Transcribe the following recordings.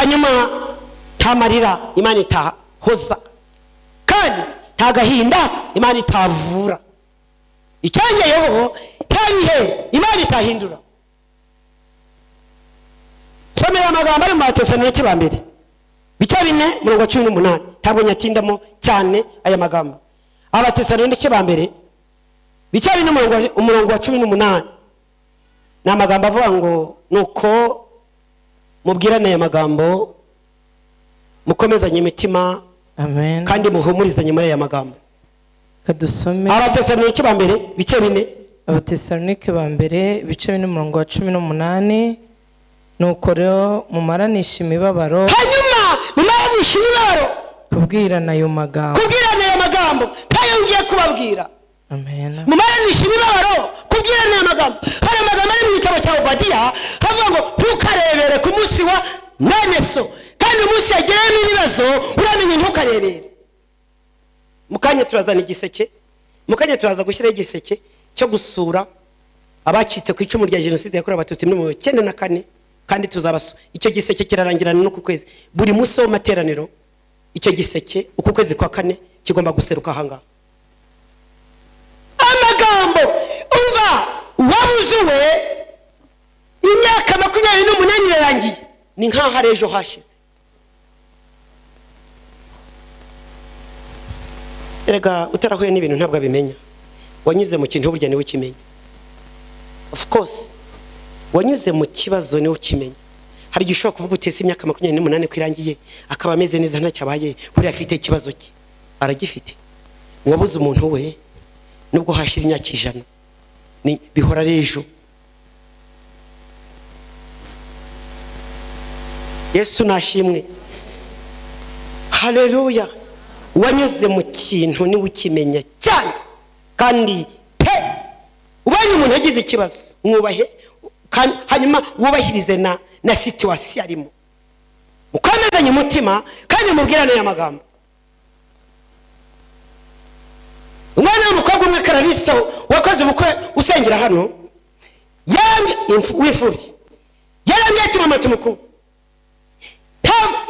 Hanyuma nta marira Imana itahoza, kandi nta gahinda Imana itavura. Icyangeyeho nta bihe Imana itahindura. Somera amagambo ari mu Batesalonike ba mbere bice 4 murongo wa 18. Ntabwo nyatindamo cyane aya magambo. Abatesalonike ba mbere bice 4 umurongo wa 18 ni amagambo avuga ngo nuko mubwirane aya magambo, mukomezanye imitima. Amen. Kandi muhumurizanye muri aya magambo. Kadusome Abatesalonike ba mbere bice 4. Abatesalonike ba mbere bice 4 umurongo wa 18. Nuko rero mumaranisha imibabaro, hanyuma mumaranisha imibabaro, kubwirana ayo magambo, kubwirana ayo magambo ntayo ngiye kubabwira. Amen. Mumaranisha imibabaro, kubwirana ayo magambo. Hari amagambo ari mu gitabo cya Obadiya havuga ngo ntukarebere ku munsi wa mwene so, kandi umunsi yagereyemo ibibazo uramenye ntukarebere. Mukanya turazana igiseke, mukanya turaza gushyiraho igiseke cyo gusura abacitse ku icumu rya jenoside yakorewe Abatutsi muri 1994, kandi tuzabasu. Icyo giseke kirarangirana no ku kwezi, buri munsi w'amateraniro icyo giseke uku kwezi kwa 4 kigomba guseruka ahangaha. Amagambo umva, wabuzuwe imyaka 28 irarangiye, ni nkaho ari ejo hashize. Erega utarahuye n'ibintu ntabwo abimenya. Wanyuze mu kintu burya niwe ukimenya. Of course wanyuze mu kibazo niwe ukimenya. Hari igihe ushobora kuvuga uti ese imyaka 28 kwirangiye akaba ameze neza ntacyabaye, buriya afite ikibazo cye, aragifite. Wabuze umuntu we nubwo hashira imyaka 100 ni bihora ejo. Yesu nashimwe, haleluya. Wanyuze mu kintu niwe ukimenya cyane, kandi pe ubanye umuntu yagize ikibazo mwubahe, kandi hanyuma wubahirize na situation arimo, mukomezanye umutima kandi mubwirane aya magambo. Umwana w'umukobwa umwe Kararisa wakoze ubukwe usengera hano, w'imfubyi, yarambwiye ati mama tumuku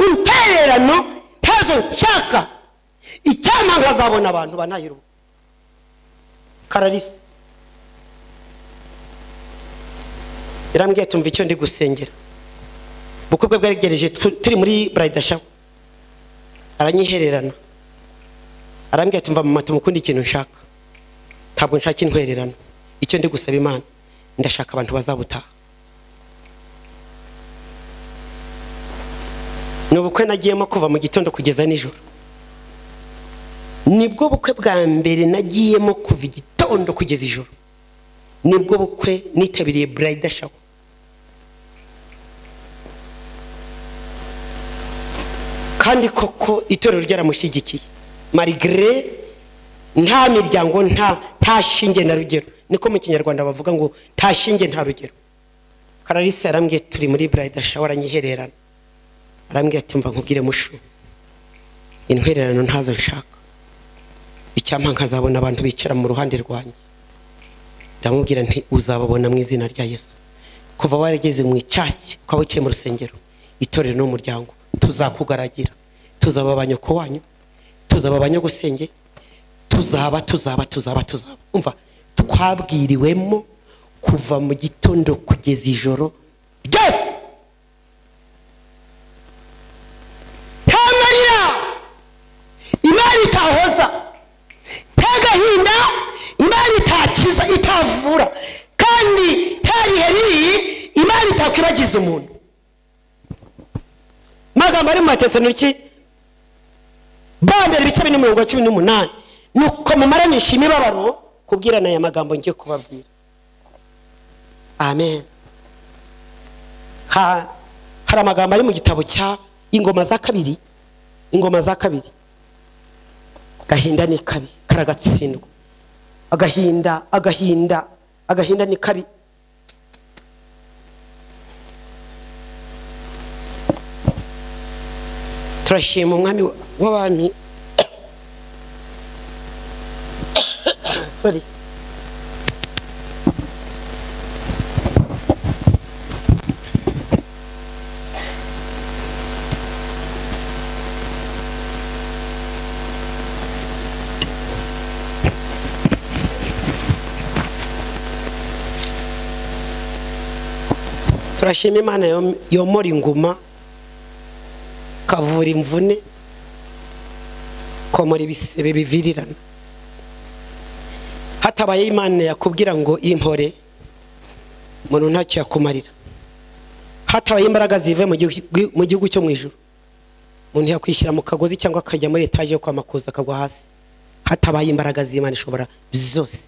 impererano ntazo nshaka, icyampa nkazabona abantu banahirwa. Kararisa yarambwiye tumva icyo ndi gusengera. Ubukwe bwe bwaregereje, turi muri bridal shower, aranyihererana arambwiye tumva mama tumukundi ikintu nshaka, ntabwo nshaka intwererano, icyo ndi gusaba Imana ndashaka abantu bazabutaha. Ni ubukwe nagiyemo kuva mu gitondo kugeza nijoro. Nibwo bukwe bwa mbere nagiyemo kuva igitondo kugeza ijoro. Nibwo bukwe nitabiriye bridal shower. Kandi koko itorero ryaramushyigikiye, malgré nta miryango, nta shinge na rugero, niko mu Kinyarwanda bavuga ngo nta shinge nta rugero. Kararisa yarambwiye turi muri bridal shower, aranyihererana arambwiye ati mva nkubwire mushu, intwererano ntazo nshaka, icyampa nkazabona abantu bicara mu ruhande rwanjye. Ndamubwira nti uzababona mu izina rya Yesu. Kuva warageze mu icyaki ukaba uciye mu rusengero, itorero n'umuryango, tuzakugaragira, tuzaba abanyoko wanyu, tuzaba abanyogusenge, tuzaba tuzaba tuzaba tuzaba. Umva, twabwiriwemo kuva mu gitondo kugeza ijoro ryose. Nta marira Imana itahoza, nta gahinda Imana itakiza itavura, kandi nta bihe bibi Imana itakwibagiza umuntu. Magambo ari mu Batesalonike ba mbere ibice 4 umurongo wa 18, nuko mumaranisha imibabaro kubwirana aya magambo ngiye kubabwira. Amen. Hari amagambo ari mu gitabo cya Ingoma za kabiri, Ingoma za kabiri. Agahinda ni kabi karagatsindwa, agahinda agahinda agahinda ni kabi. Turashima umwami w'abami. Sorry. Turashima Imana yomora inguma, kavura imvune, komora ibisebe bivirirana. Hatabaye Imana yakubwira ngo impore, umuntu ntacyo yakumarira. Hatabaye imbaraga zive mu gihugu cyo mu ijuru, umuntu yakwishyira mu kagozi cyangwa akajya muri etaje yo kwa Makuza akagwa hasi. Hatabaye imbaraga z'Imana ishobora byose.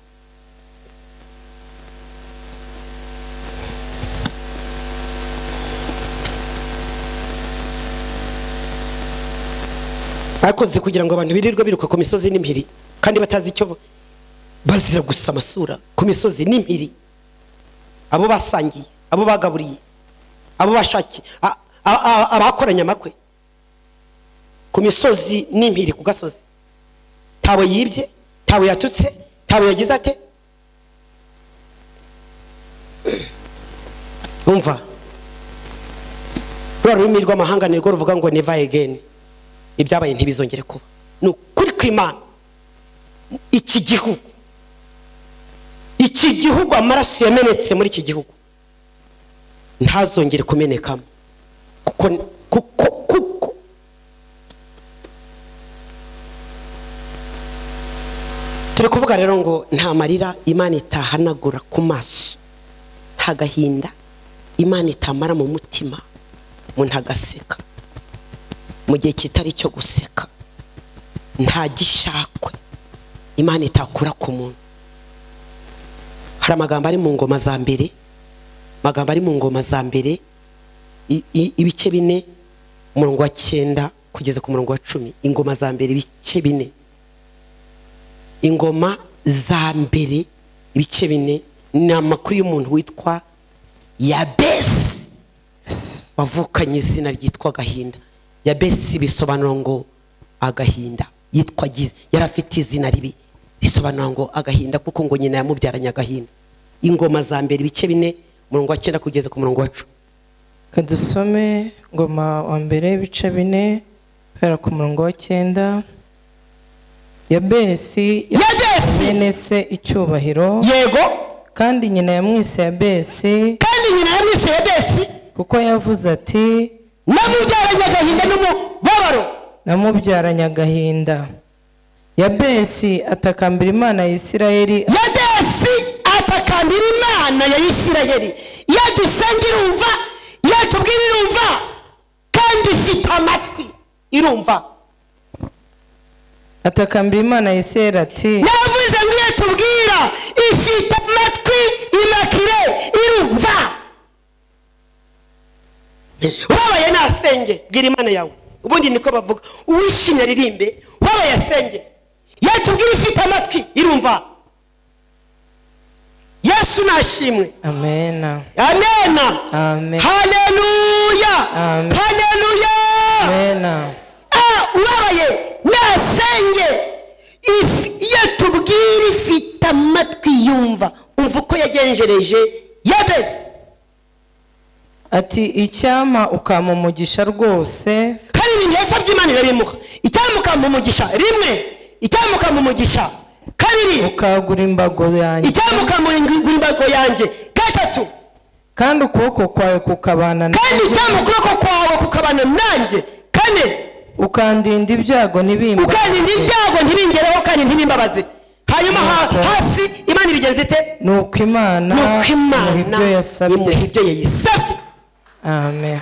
Akoze kugira ngo abantu birirwe biruka ku misozi n'impiri kandi batazi icyo bazira, gusa amasura ku misozi n'impiri, abo basangiye, abo bagaburiye, abo bashakiye, abakoranye amakwe ku misozi n'impiri ku gasozi. Ntawe yibye, ntawe yatutse, ntawe yagize ate. Umva rwa rurimi rw'amahanga nirwo ruvuga ngo never again, ibyabaye ntibizongere kuba. Ni ukuri kw'Imana, iki gihugu amaraso yamenetse muri iki gihugu ntazongere kumenekamo, kuko turi kuvuga rero ngo nta marira Imana itahanagura ku maso, nta gahinda Imana itamara mu mutima, umuntu agaseka mu gihe kitari cyo guseka, nta gishakwe Imana itakura ku muntu. Hari amagambo ari mu ngoma za mbere, amagambo ari mu ngoma za mbere ibice 4 umurongo wa 9 kugeza ku murongo wa 10. Ingoma za mbere ibice 4, ingoma za mbere ibice 4 ni amakuru y'umuntu witwa Yabesi, wavukanye izina ryitwa Gahinda. Yabesi bisobanura ngo agahinda. Yitwa yari afite izina ribi risobanura ngo agahinda, kuko ngo nyina yamubyaranye agahinda. Ingoma za mbere ibice 4 umurongo wa 9 kugeza ku murongo wa 10. Kadusome ngoma wa mbere ibice 4 guhera ku murongo wa 9. Yabesi mwene se icyubahiro, yego, kandi nyina yamwise Yabesi, kandi nyina yamwise Yabesi kuko yavuze ati namubyaranye agahinda n'umubabaro, namubyaranye agahinda. Yabesi atakambira Imana ya Isirayeli, Yabesi atakambira Imana ya Isirayeli. Yadusenga irumva, yatubwira irumva, kandi ifite amatwi irumva. Atakambira Imana ya Isirayeli ati, navuze ngo yatubwira ifite amatwi imakire irumva. Ubabaye nasenge, bwira Imana yawe. Ubundi niko bavuga, uwishinya ririmbe, ubabaye asenge. Yatubwira ifite amatwi irumva. Yesu nashimwe. Amena. Amena. Amen. Haleluya. Amen. Haleluya. Amena. Ubabaye nasenge, yatubwira ifite amatwi yumva. Umva uko yagenjereje Yabesi. Ati icyama ukampa umugisha rwose. Kandi ibintu yasabye Imana irabimuha. Icyama ukampa umugisha rimwe, icyama ukampa umugisha kabiri, ukagura imbago yanjye, icyama ukampa imbago yanjye gatatu, kandi ukuboko kwawe kukabana nanjye, kandi icyama ukuboko kwawe kukabana nanjye kane, ukandinda ibyago ntibimbabaze, ukandinda ibyago ntibingereho kandi ntibimbabaze. Hanyuma hasi Imana ibigenza ite? Nuko Imana ibyo yasabye, ibyo yayisabye. Amen.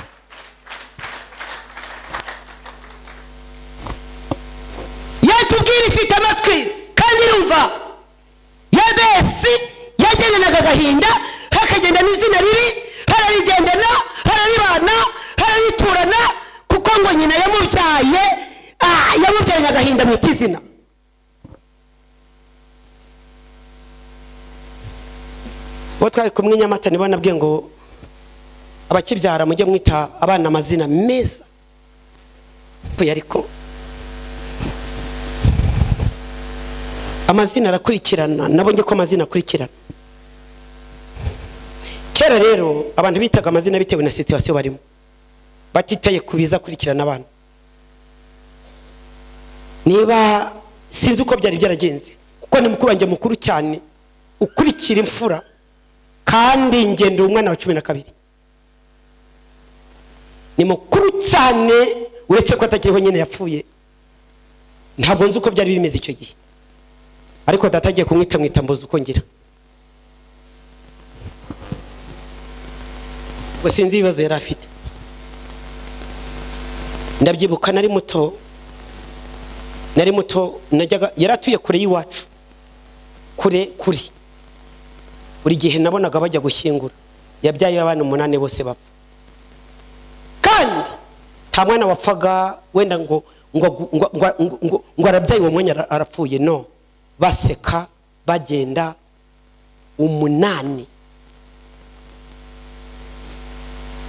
Yatubwira ifite amatwi kandi irumva. Yabesi yagendanaga agahinda, hakagenda n'izina ribi, hararigendana, hararibana, harariturana, kuko ngo nyina yamubyaye, yamubyaranye agahinda mu izina. Bo twari kumwe Nyamata nibo nabwiye ngo abakibyara mujye mwita abana amazina meza. Ariko amazina arakurikirana, nabonye ko amazina akurikirana. Kera rero abantu bitaga amazina bitewe na situation barimo, batitaye kubiza kurikirana abana. Niba sinzi uko byari byaragenze, kuko ni mukuru wanjye mukuru cyane ukurikira imfura, kandi ngendo umwana wa 12. Ni mukuru cyane, uretse ko atakiriho nyine yapfuye. Ntabwo nzi uko byari bimeze icyo gihe, ariko data agiye kumwita mwitambuza uko ngira. Ngo sinzi ibibazo yari afite. Ndabyibuka nari muto, najyaga, yaratuye kure y'iwacu, kure kure. Buri gihe nabonaga bajya gushyingura. Yabyaye abana 8 bose bapfa, kandi nta mwana wapfaga wenda ngo ngo ngo ngo arabyaye uwo mwanya arapfuye. No, baseka bagenda 8.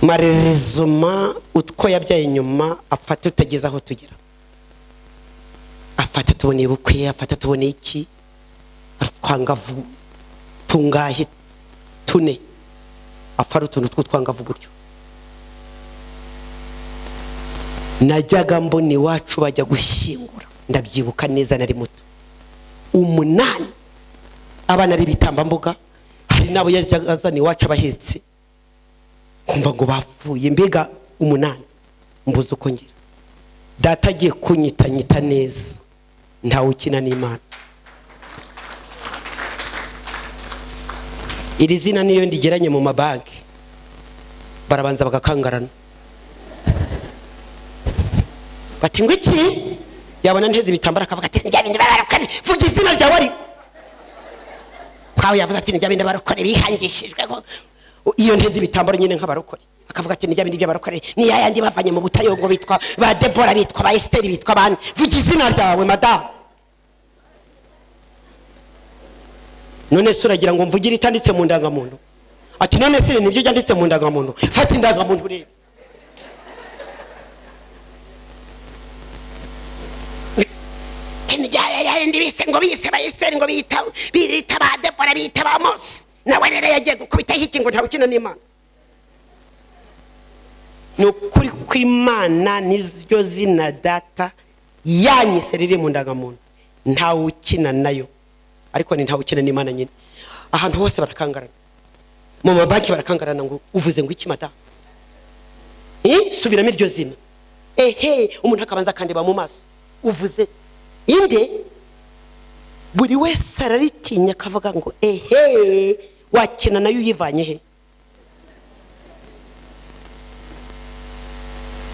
Marerezoma utwo yabyaye nyuma apfa tutageze aho tugera. Afata tuboneye bukwe, afata tuboneye iki, atwangavu tungahe tune, afara utuntu tw'utwangavu gutyo. Najyaga mbona iwacu bajya gushyingura, ndabyibuka neza nari muto. 8 abana ari bitambambuga, hari nabo yajyaga azana iwacu abahetse, kumva ngo bapfuye. Mbega 8, mbuze uko ngira. Data agiye kunyitanyita neza, ntawe ukina n'Imana. Iri zina niyo ndigeranye mu mabanki barabanza bagakangarana, bati ngo iki? Yabona nteze ibitambara akavuga ati njya bindi babarokore, vuga izina ryawe. Ariko kwawe yavuze ati njya bindi barokore bihangishijwe. Iyo nteze ibitambaro nyine nk'abarokore, akavuga ati njya bindi by'abarokore ni yayandi bavanye mu butayongo, bitwa ba Debora, bitwa ba Esther, bitwa bandi. Vuga izina ryawe madamu. None se uragira ngo mvugire itanditse mu ndangamuntu? Ati none se niryo ryanditse mu ndangamuntu? Fata indangamuntu urebe. Yayandi bise ngo bise ba Esther, ngo bita birita ba Debora, bita ba Mose. Nawe rero yagiye gukubita iki ngo ntawe ukina n'Imana. Ni ukuri kw'Imana niryo zina data yanyise riri mu ndangamuntu, ntawe ukina nayo. Ariko ni ntawe ukina n'Imana nyine. Ahantu hose barakangarana, mu mabanki barakangarana ngo uvuze ngo iki mata? Subiramo iryo zina. Ehe, umuntu akabanza akandeba mu maso, uvuze inde? Buri wese araritinya akavuga ngo ehe, wakina nayo uyivanye he?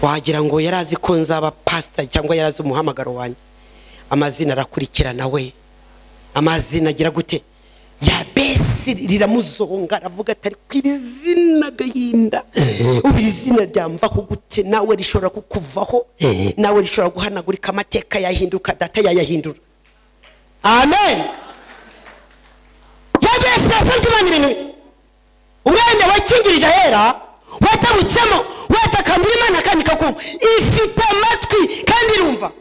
Wagira ngo yarazi ko nzaba pastor cyangwa yarazi umuhamagaro wanjye. Amazina arakurikirana we, amazina agira gute? Yabesi riramuzonga, aravuga ati ariko iri zina gahinda, iri zina ryamvaho gute? Nawe rishobora kukuvaho, nawe rishobora guhanagurika, amateka yahinduka, data yayahindura. Amen. Yabesi yasabye Imana ibintu. Umwenda wakingirije ahera watabutsemo, watakambira Imana kandi ikakumva. Ifite amatwi kandi irumva.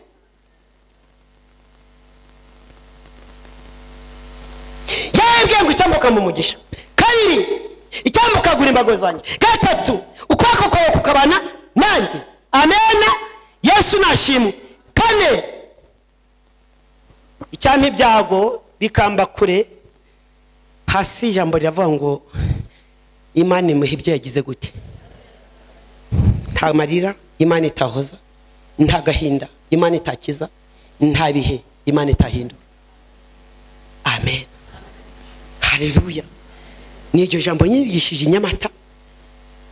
Yabwiye ngo icyambuka mu mugisha, kabiri icyambuka gura imbago zanjye, gatatu ukuboko kwawe kukabana nanjye. Amen. Yesu nashimwe. Kane, icyampa ibyago bikamba kure. Hasi ijambo riravuga ngo Imana imuha ibyo yagize gute? Nta marira Imana itahoza, nta gahinda Imana itakiza, nta bihe Imana itahindura. Amen. Haleluya. N'iryo jambo nyigishije Nyamata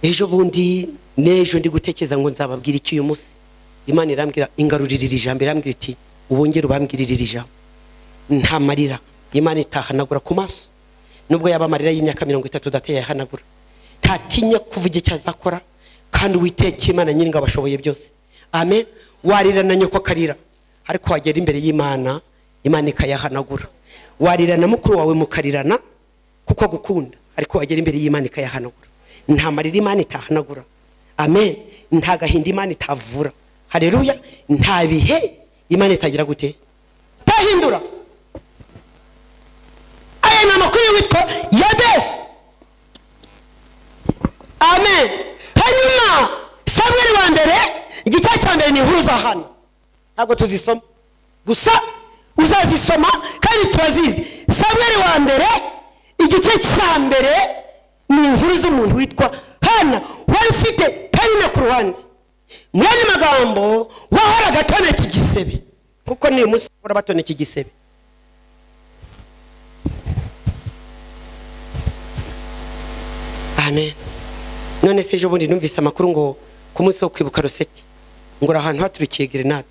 ejo bundi, n'ejo ndi gutekereza ngo nzababwira iki uyu munsi. Imana irambwira, ingarurira iri jambo, irambwira iti ubongere ubambwirira iri jambo. Nta marira Imana itahanagura ku maso, nubwo yaba amarira y'imyaka 30 data yahanagura. Ntatinya kuvuga icyo azakora, kandi Uwiteka Imana nyiri ngo abashoboye byose. Amen. Warira na nyoko akarira, ariko wagera imbere y'Imana, Imana ikayahanagura. Warira na mukuru wawe mukarirana kuko agukunda, ariko wagera imbere y'Imana ikayahanagura. Nta marira Imana itahanagura. Amen. Nta gahinda Imana itavura. Haleluya. Nta bihe Imana itagira gute? Tahindura. Aya ni amakuru witwa Yabesi. Amen. Hanyuma Samweli wa mbere igice cya mbere ni inkuru za Hana. Ntabwo tuzisoma gusa, uzazisoma kandi turazizi. Samweli wa mbere igice cya mbere ni inkuru z'umuntu witwa Hana wari ufite Penina ku ruhande. Mwene magambo wahoraga atoneka igisebe, kuko ni umunsi bahora batoneka igisebe. Amen. None se ejo bundi numvise amakuru ngo ku munsi wo kwibuka Rosette ngo ahantu haturikiye grenade.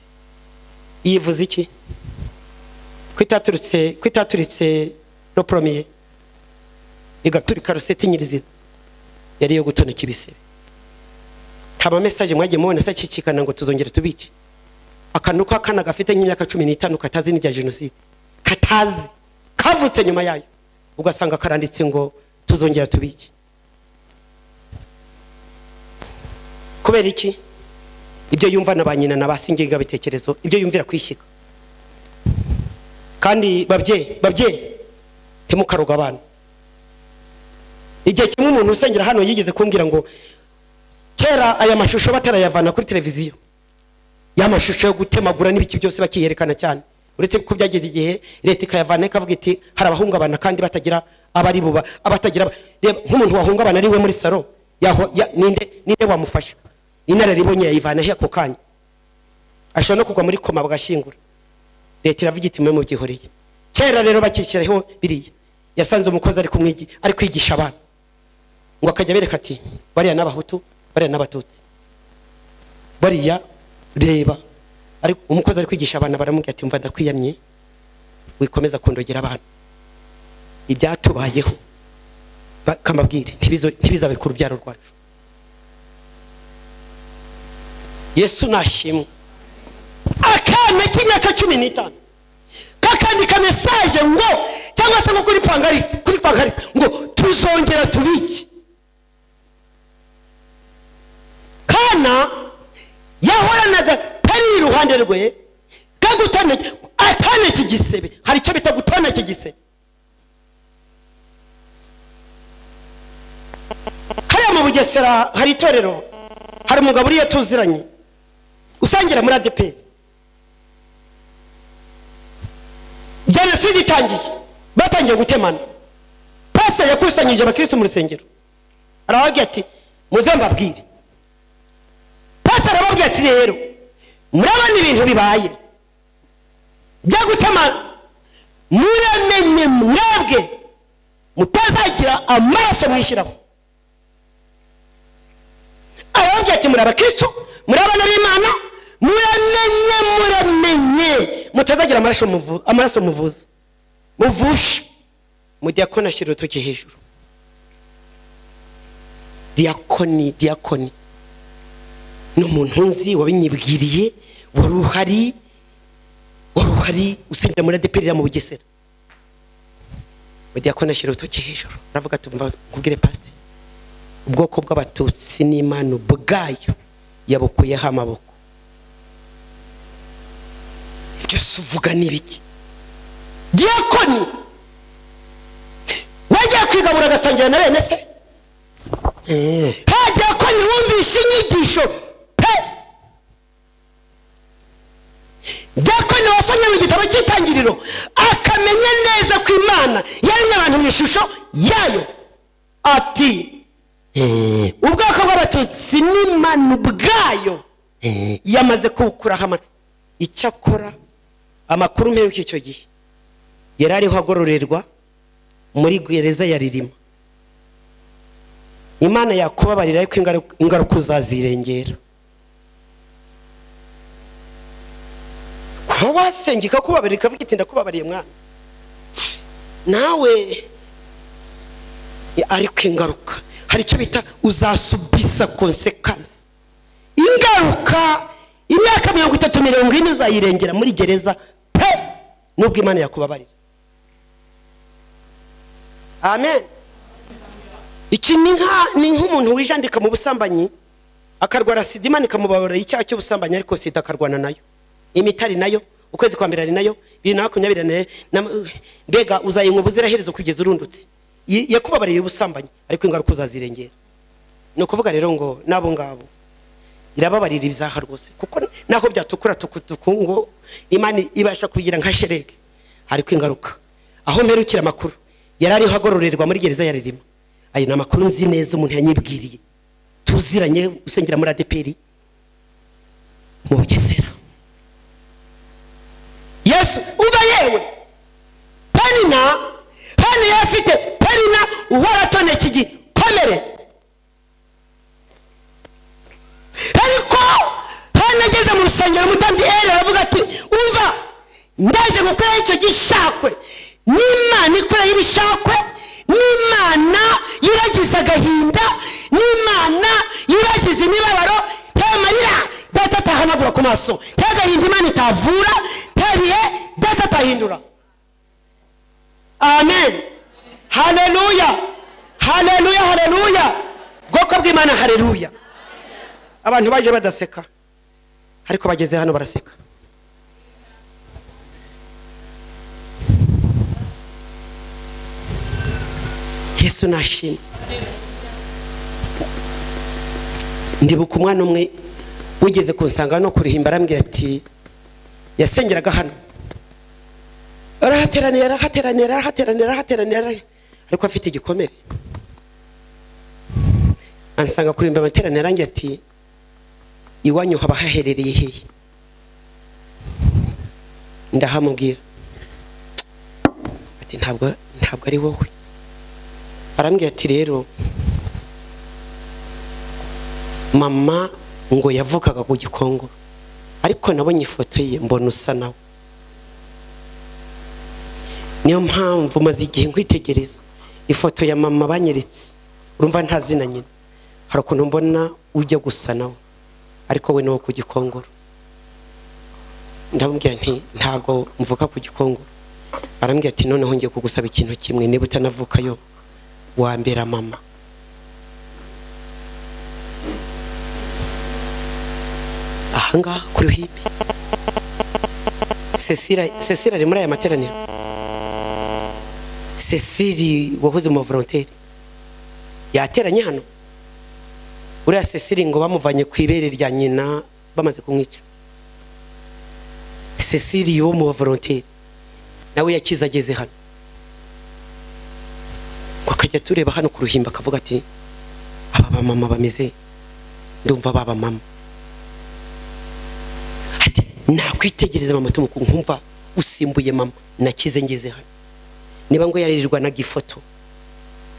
Yivuze iki? Kwitaturitse le premier igaturika Rosette nyirizina yari yo gutoneka ibisebe. Nta message mwagiye mubona se akikikana ngo tuzongere tubiki. Akantu kakana gafite nk'imyaka 15 katazi n'ibya genocide, katazi kavutse nyuma yayo, ugasanga karanditse ngo tuzongera tubiki. Kubera iki? Ibyo yumva na banyina na basingenga bitekerezo, ibyo yumvira kwishyiga. Kandi babye ntimukaroga abana. Igihe kimwe umuntu usengera hano yigeze kumbwira ngo kera aya mashusho batarayavana kuri televiziyo, ya mashusho yo gutemagura n'ibiki byose bakiyerekana cyane, uretse ko byageze igihe leta ikayavana ikavuga iti hari abahungabana kandi batagira abari buba abatagira. Reba nk'umuntu wahungabana ari we muri salo yaho ninde wamufasha? Inararibonye yayivana he ako kanya? Ashobora no kugwa muri koma bagashyingura. Leta iravuga iti mwe mubyihoreye. Kera rero bakishyiraho biriya, yasanze umukozi ari kwigisha abana ngo akajya bereka ati bariya n'abahutu bariya n'abatutsi bariya reba. Ariko umukozi ari kwigisha abana baramubwira ati mva ndakwiyamye wikomeza kundogera abana, ibyatubayeho bakamabwire ntibizabe ku rubyaro rwacu. Yesu nashimwe. Akana k'imyaka 15 kakandika message ngo cyangwa se ngo kuri pangarite ngo tuzongera tubiki. Kana yahoranaga kari iruhande rwe kagutana atane kigisebe. Hari icyo bita gutana kigisebe. Hariya mu Bugesera hari itorero, hari umugabo uriya tuziranye usangira muri ADP. Jenoside itangiye batangiye gutemana, pastor yakusanyije abakristo mu rusengero arababwira ati muze mbabwire. Pastor arababwira ati rero murabona ibintu bibaye byo gutemana, muramenye mwebwe mutazagira amaraso mwishyiraho. Arababwira ati muri abakristo, muri abana b'Imana, muramenye mutazagira amaraso muvuza muvushe. Mudiyakoni ashyira urutoki hejuru. Diyakoni ni umuntu nzi wabinyibwiriye, wari uhari usengera muri ADEPR mu Bugesera. Mudiyakoni ashyira urutoki hejuru aravuga ati mva nkubwire pastor, ubwoko bw'abatutsi n'Imana ubwayo yabukuyeho amaboko. Byose uvuga n'ibiki? Diyakoni wajya kwigabura agasangira na bene se? Ha diyakoni wumvishe inyigisho pe! Diyakoni wasomye mu gitabo cy'itangiriro akamenya neza ko Imana yaremye abantu mu ishusho yayo, ati ubwoko bw'abatutsi n'Imana ubwayo yamaze kubukuraho amaboko. Icyakora amakuru mperuka icyo gihe yari ariho agororerwa muri gereza ya Ririma. Imana yakubabarira ariko ingaruka uzazirengera. Kuba wasengeka kubabarira ikavuga iti ndakubabariye mwana nawe, ariko ingaruka hari icyo bita uzasubisa consequence. Ingaruka imyaka 30 40 uzayirengera muri gereza pe, nubwo Imana yakubabarira. Amen. Iki ni nk'umuntu wijandika mu busambanyi akarwara sida, Imana ikamubabarira icyaha cy'ubusambanyi ariko sida akarwana nayo, imitari nayo, ukwezi kwa mbere ari nayo, 2024 mbega uzayinywa ubuziraherezo kugeza urundutse. Yakubabariye ubusambanyi ariko ingaruka uzazirengera. Ni ukuvuga rero ngo nabo ngabo irababarira ibyaha rwose, kuko naho byatukura tukutuku ngo Imana ibasha kugira nka sherege, ariko ingaruka. Aho mperukira amakuru yari ariho agororerwa muri gereza ya Ririma. Ayo ni amakuru nzi neza umuntu yanyibwiriye, tuziranye usengera muri ADEPR. Mu Bugesera. Yesu umva yewe Penina hano yafite Penina uhora atoneka igikomere, ariko hano ageze mu rusengero umutambyi Eli aravuga ati umva ndaje gukora icyo gishakwe, n'Imana ikora ibishakwe, n'Imana yiragiza agahinda, n'Imana yiragiza imibabaro, nta marira data atahanagura ku maso, nta gahinda Imana itavura, nta bihe data atahindura. Amen, haleluya, haleluya, haleluya. Bwoko bw'Imana, haleluya. Abantu baje badaseka ariko bageze hano baraseka. Yesu nashimwe. Ndibuka umwana umwe wigeze kunsanga no kurihimba arambwira ati yasengeraga hano arahateranira arahateranira arahateranira arahateranira ariko afite igikomere. Ansanga kurimba amateraniro arangira ati iwanyu haba haherereye hehe? Ndahamubwira ati ntabwo ari wowe. Arambwira ati rero mama ngo yavukaga ku Gikongoro ariko nabonye ifoto ye mbona usa nawe, niyo mpamvu maze igihe nkwitegereza ifoto ya mama banyeretse, urumva ntazina nyina, hari ukuntu mbona ujya gusa nawe ariko we niwo ku Gikongoro. Ndamubwira nti ntago mvuka ku Gikongoro. Arambwira ati noneho ngiye kugusaba ikintu kimwe, niba utanavukayo wambera mama. Ahangaha kuri ruhimbi Cecile ari muri aya materaniro. Cecile wahoze mu volontaire yateranye hano. Uriya Cecile ngo bamuvanye ku ibere rya nyina bamaze kumwica. Cecile wo mu volontaire nawe yakize ageze hano, ngo akajya tureba hano ku ruhimbi akavuga ati aba bamama bameze ndumva baba mama. Ati nakwitegereza mama tumuku nkumva usimbuye mama, nakize ngeze hano. Niba ngo yaririrwanaga ifoto,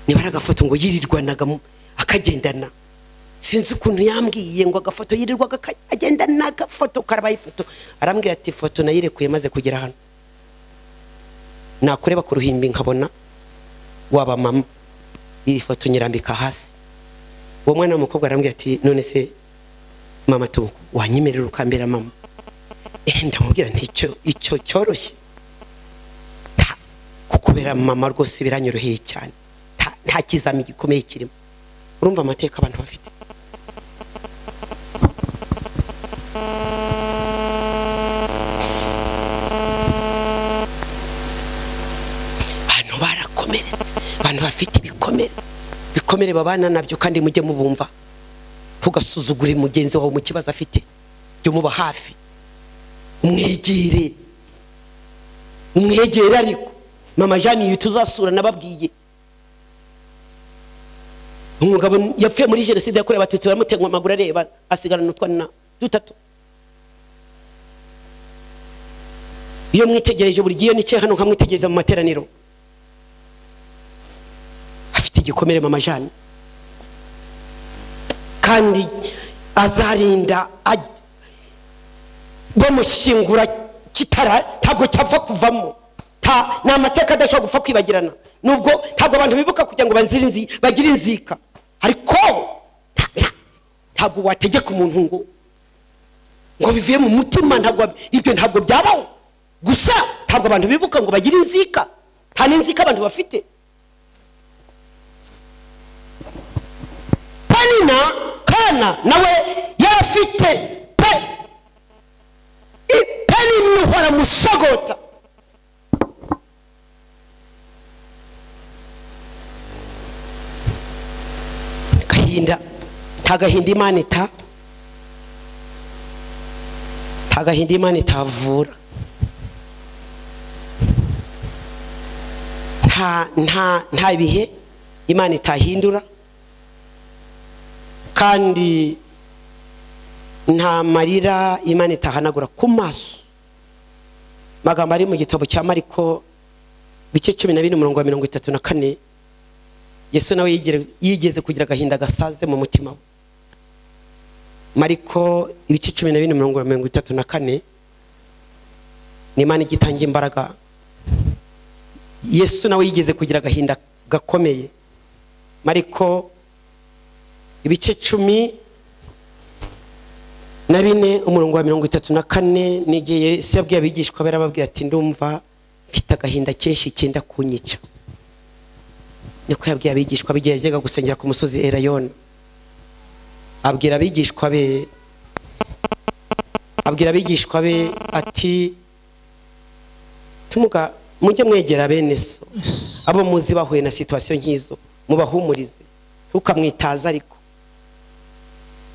niba ari agafoto ngo yirirwanaga akagendana, sinzi ukuntu yambwiye ngo agafoto yirirwaga agendana agafoto karabaye ifoto. Arambwira ati ifoto nayirekuye maze kugera hano, nakureba ku ruhimbi nkabona waba mama, iyi foto nyirambika hasi. Uwo mwana w'umukobwa arambwira ati none se mama tumuku wanyemerera ukambera mama? Ndamubwira nti icyo cyoroshye kukubera mama rwose biranyoroheye cyane, nta kizami gikomeye kirimo. Urumva amateka abantu bafite. Abantu barakomeretse, abantu bafite ibikomere, bikomere babana nabyo, kandi mujye mubumva. Ntugasuzugure mugenzi wawe mu kibazo afite, jya umuba hafi, umwegere, umwegere. Ariko mama Jeanne iyo tuzasura nababwiye umugabo yapfuye muri jenoside yakorewe abatutsi baramutegwa amaguru areba asigarana utwana dutatu. Iyo mwitegereje buri gihe nicaye hano nkamwitegereza mu materaniro, afite igikomere mama Jeanne, kandi azarinda bamushyingura kitara ntabwo cyapfa kuvamo. Ni amateka adashobora gupfa kwibagirana, nubwo ntabwo abantu bibuka kugira ngo bagire inzika, ariko ntabwo wategeka umuntu ngo bivuye mu mutima, ntabwo ibyo ntabwo byabaho. Gusa ntabwo abantu bibuka ngo bagire inzika, nta n'inzika abantu bafite. Penina Hana nawe yarafite Penina uhora musogota. Gahinda nta gahinda Imana ita, nta gahinda Imana itavura, nta bihe Imana itahindura. Kandi Nta marira Imana itahanagura ku maso. Magambo ari mu gitabo cya Mariko bice 14 umurongo wa 34. Yesu nawe yigeze kugira agahinda gasaze mu mutima we. Mariko ibice 14 umurongo wa 34. Ni Imana igitanga imbaraga. Yesu nawe yigeze kugira agahinda gakomeye. Mariko ibice 14 umurongo wa 34, n'igihe Yesu yabwiye abigishwa be arababwira ati ndumva mfite agahinda kenshi kenda kunyica. Niko yabwiye abigishwa be igihe yajyaga gusengera ku musozi Elayono. Abwira abigishwa be ati tumuga mujye mwegera bene so abo muzi bahuye na situation nkizo, mubahumurize. Ntukamwitaza ariko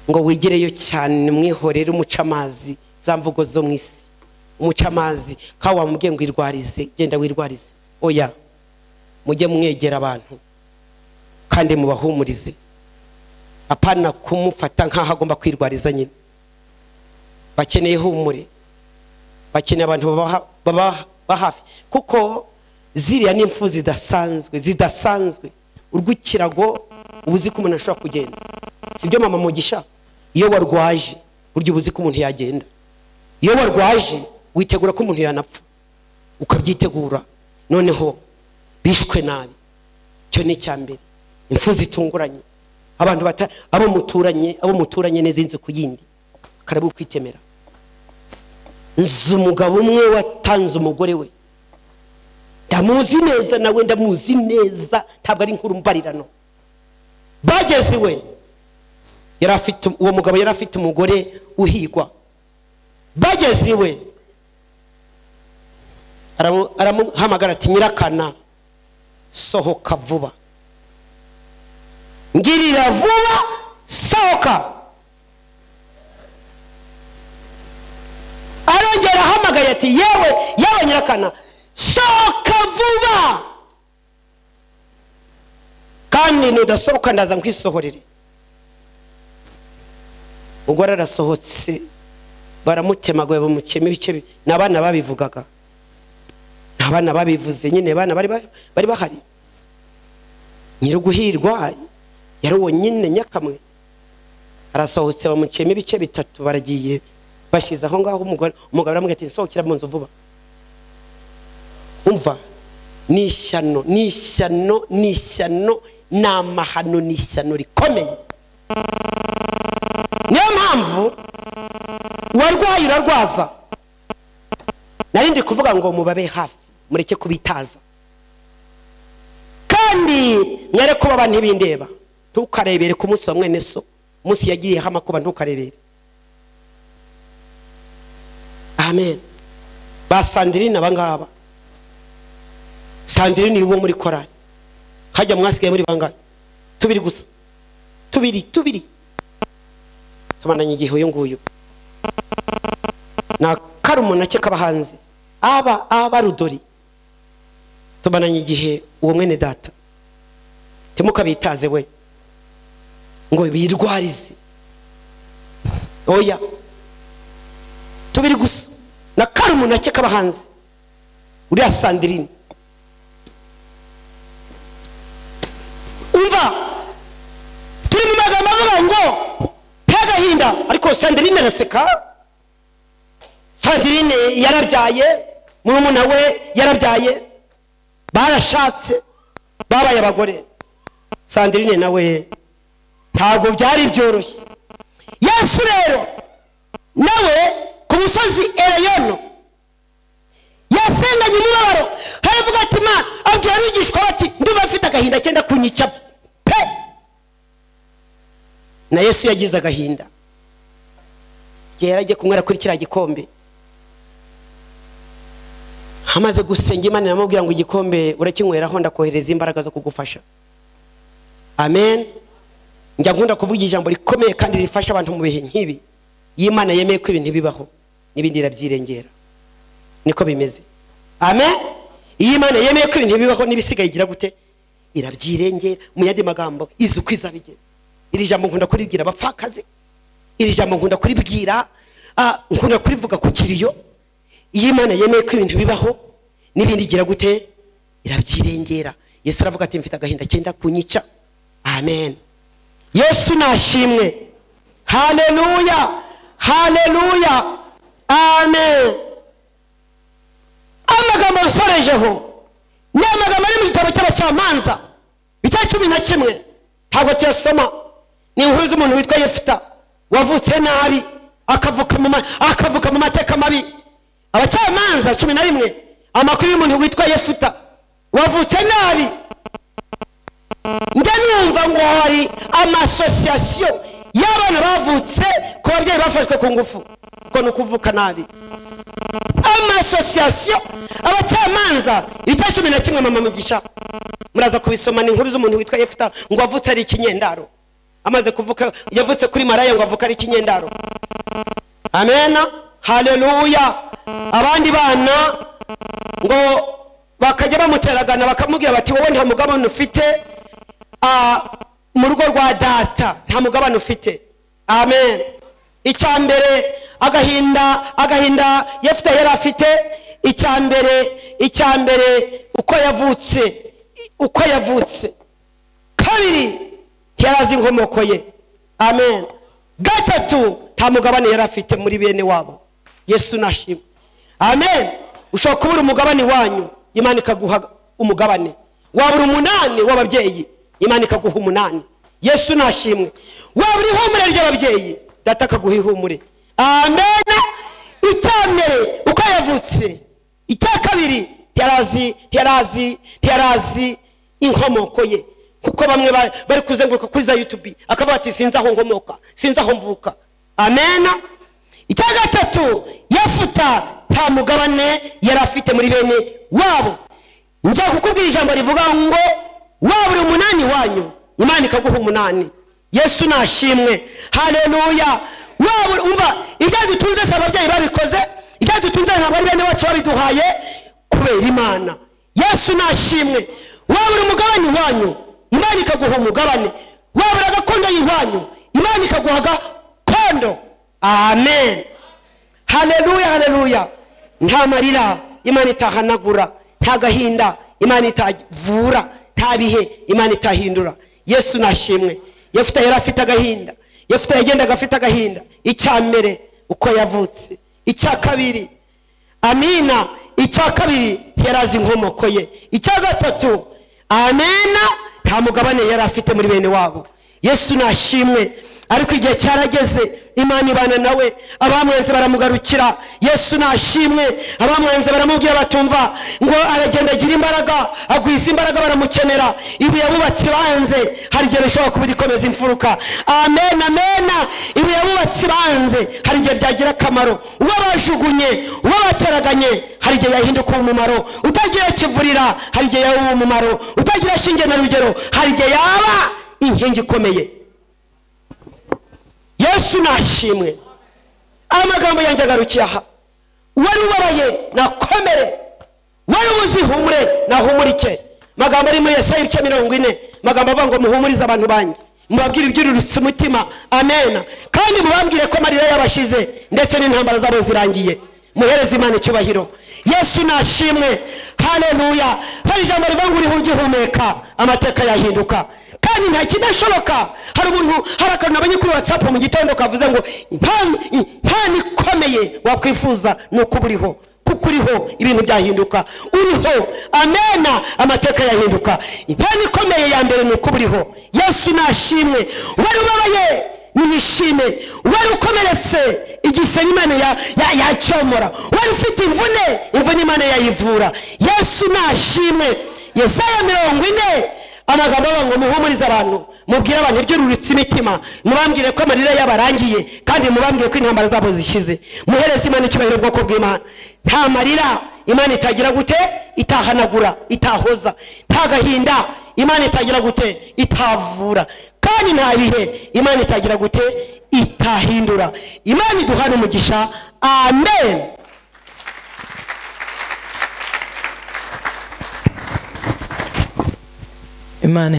ngo wigereyo cyane, mwihorere umuca amazi za mvugo zo mwisi. Umuca amazi kawa wamubwiye ngo irwarize, genda wirwarize. Oya, mujye mwegera abantu kandi mubahumurize, apana kumufata nkaho agomba kwirwariza nyine. Bakeneye humure, bakeneye abantu baba hafi, kuko ziriya ni imfu zidasanzwe. Urw'ikirago ubuzi ko umuntu ashobora kugenda, sibyo mama Mugisha? Iyo warwaje buryo ubuzi ko umuntu yagenda. Iyo warwaje witegura ko umuntu yanapfa, ukabyitegura. Noneho bishwe nabi, cyo ni icyambere. Imfu zitunguranye, abantu abo muturanye neza inzu ku yindi karabu kwitemera. Nzi umugabo umwe watanze umugore we, ndamuzi neza nawe ndamuzi neza, ntabwo ari inkuru mbarirano. Bageze we yarafite, uwo mugabo yarafite umugore uhigwa. Bageze we aramuhamagara ati nyirakana sohoka vuba, ngirira vuba, sohoka. Arongera ahamagaye ati yewe yewe nyirakana sohoka vuba, kandi nudasohoka ndaza nkwisohorere. Umugore arasohotse, baramutemaguye bamucema ibice. N'abana babivugaga, abana babivuze nyine, abana bari bahari. Nyiruguhirwa yari uwo nyine nyakamwe. Arasohotse bamucema ibice bitatu, baragiye bashize aho ngaho. Umugore umugabo aramubwira ati nsohokera mu nzu vuba. Umva, ni ishyano, ni ishyano, ni ishyano, ni amahano, ni ishyano rikomeye. Niyo mpamvu warwaye urarwaza. Narindi kuvuga ngo mubabe hafi, mureke kubitaza, kandi mwere kuba abantu ntibindeba. Ntukarebere ku munsi wa mwene so, umunsi yagiriyeho amakuba ntukarebere. Amen. Ba Sandrine abangaba, Sandrine uwo muri korali, hajya mwasigaye muri bangahe? Tubiri gusa, tubiri. Tumananye igihe uyu nguyu na karumuna cye kabahanze aba rudori. Tumananye igihe uwo mwene data, timukabitaze we ngo birwarize. Oya, tubiri gusa na karumuna cye kabahanze uriya Sandrine. Umva, turi mu magambo avuga ngo agahinda, ariko Sandrine araseka. Sandrine yarabyaye, murumuna we yarabyaye, barashatse, babaye abagore. Sandrine nawe ntabwo byari byoroshye. Yesu rero nawe ku musozi Elayono yasenganye umubabaro, aravuga ati ma, abwira abigishwa bati ndumva mfite agahinda cyenda kunyica pe. Na Yesu yagize agahinda igihe yaragiye kunywera kuri kiriya gikombe. Amaze gusenga Imana iramubwira ngo igikombe urakinyweraho, ndakohereza imbaraga zo kugufasha. Amen. Njya nkunda kuvuga ijambo rikomeye kandi rifasha abantu mu bihe nk'ibi. Iyo Imana yemeye ko ibintu bibaho, n'ibindi irabyirengera. Niko bimeze. Amen. Iyo Imana yemeye ko ibintu bibaho, n'ibisigaye igira gute? Irabyirengera. Mu yandi magambo, izi uko izabigenza. Iri jambo nkunda kuribwira abapfakazi. Iri jambo nkunda kuribwira, nkunda kurivuga ku kiriyo. Iyo Imana yemeye ko ibintu bibaho n'ibindi igira gute? Irabyirengera. Yesu aravuga ati mfite agahinda kenda kunyica. Amen. Yesu nashimwe. Haleluya, haleluya, amen. Amagambo nsorejeho ni amagambo ari mu gitabo cy'abacamanza icya 11, ntabwo tuyasoma. Ni inkuru z'umuntu witwa Yefuta wavutse nabi, akavuka mu mateka mabi. Abacamanza 11, amakuru y'umuntu witwa Yefuta wavutse nabi. Njya numva ngo hari amasosiyasiyo y'abana bavutse ku babyeyi bafashwe ku ngufu, kuko ni ukuvuka nabi. Amasosiyasiyo. Abacamanza icya 11, mama Mugisha muraza kubisoma. Ni inkuru z'umuntu witwa Yefuta ngo avutse ari ikinyendaro. Amaze kuvuka, yavutse kuri maraya ngo avuka ari ikinyendaro. Amen, haleluya. Abandi bana ngo bakajya bamuteragana bakamubwira bati wowe nta mugabane ufite mu rugo rwa data, nta mugabane ufite. Amen. Icya mbere agahinda Yefuta yari afite, icya mbere uko yavutse. Kabiri, yarazi inkomoko ye. Amen. Gatatu, nta mugabane yari afite muri bene wabo. Yesu nashimwe. Amen. Ushobora kubura umugabane wanyu, Imana ikaguha umugabane. Wabura umunani w'ababyeyi, Imana ikaguha umunani. Yesu nashimwe. Wabura ihumure ry'ababyeyi, data akaguha ihumure. Amen. Icya mbere uko yavutse. Icya kabiri, ntiyarazi inkomoko ye. Kuko bamwe bari kuzenguruka kuri za YouTube akavuga ati sinzi aho nkomoka, sinzi aho mvuka. Amen. Icya gatatu, Yefuta nta mugabane yari afite muri bene wabo. Njya kukubwira ijambo rivuga ngo wabura umunani wanyu, Imana ikaguha umunani. Yesu nashimwe. Haleluya. Wabura, umva, ibyo dutunze se ababyeyi babikoze, ibyo dutunze ntabwo ari bene wacu babiduhaye, kubera Imana. Yesu nashimwe. Wabura umugabane wanyu, Imana ikaguha umugabane. Wabura gakondo y'iwanyu, Imana ikaguha gakondo. Amen. Haleluya, haleluya. Nta marira Imana itahanagura, nta gahinda Imana itavura, nta bihe Imana itahindura. Yesu nashimwe. Yefuta yari afite agahinda. Yefuta yagendaga afite agahinda. Icya mbere uko yavutse. Icya kabiri, amina, icya kabiri yarazi inkomoko ye. Icya gatatu, amena, nta mugabane yari afite muri bene wabo. Yesu nashimwe. Ariko igihe cyarageze Imana ibana nawe, abamwenze baramugarukira. Yesu nashimwe. Abamwenze baramubwira batumva ngo aragenda agira imbaraga, agwiza imbaraga, baramukenera. Ibuye abubatsi banze hari igihe bishobora kuba rikomeza imfuruka. Amen, amen. Ibuye abubatsi banze hari igihe ryagira akamaro. Uwo bajugunye, uwo bateraganye, hari igihe yahinduka umumaro. Utagira kivurira hari igihe yaba umumaro. Utagira shinge na rugero hari igihe yaba inkingi ikomeye. Yesu nashimwe. Amagambo yanjye agarukiye aha. Wari ubabaye nakomere, wari uzihumure nahumurike. Magambo ari muri Yesaya ibice 40, magambo avuga ngo muhumurize abantu banjye, mubabwire ibyururutse umutima. Amen. Kandi mubabwire ko amarira yabashize ndetse n'intambara zabo zirangiye. Muhereze Imana icyubahiro. Yesu nashimwe. Haleluya. Hari ijambo rivuga ngo uriho ugihumeka amateka yahinduka. Kandi nta kidashoboka. Hari umuntu, hari akantu nabonye kuri WhatsApp mu gitondo kavuze ngo impano ikomeye wakwifuza ni uko uriho, kuko uriho ibintu byahinduka. Uriho, amena, amateka yahinduka. Impano ikomeye ya mbere ni uko uriho. Yesu nashimwe. Wari ubabaye nishime, wari ukomeretse igisebe Imana yacyomora, wari ufite imvune Imana yayivura. Yesu nashimwe. Yesaya 40, amagambo avuga ngo muhumurize abantu, mubwire abantu ibyururutse imitima, mubambwire ko amarira yabarangiye, kandi mubambwire ko intambara zabo zishize. Muhereze Imana icyubahiro, ubwoko bw'Imana. Nta marira Imana itagira gute? Itahanagura, itahoza. Nta gahinda Imana itagira gute? Itavura. Kandi nta bihe Imana itagira gute? Itahindura. Imana iduhane umugisha. Amen. Imana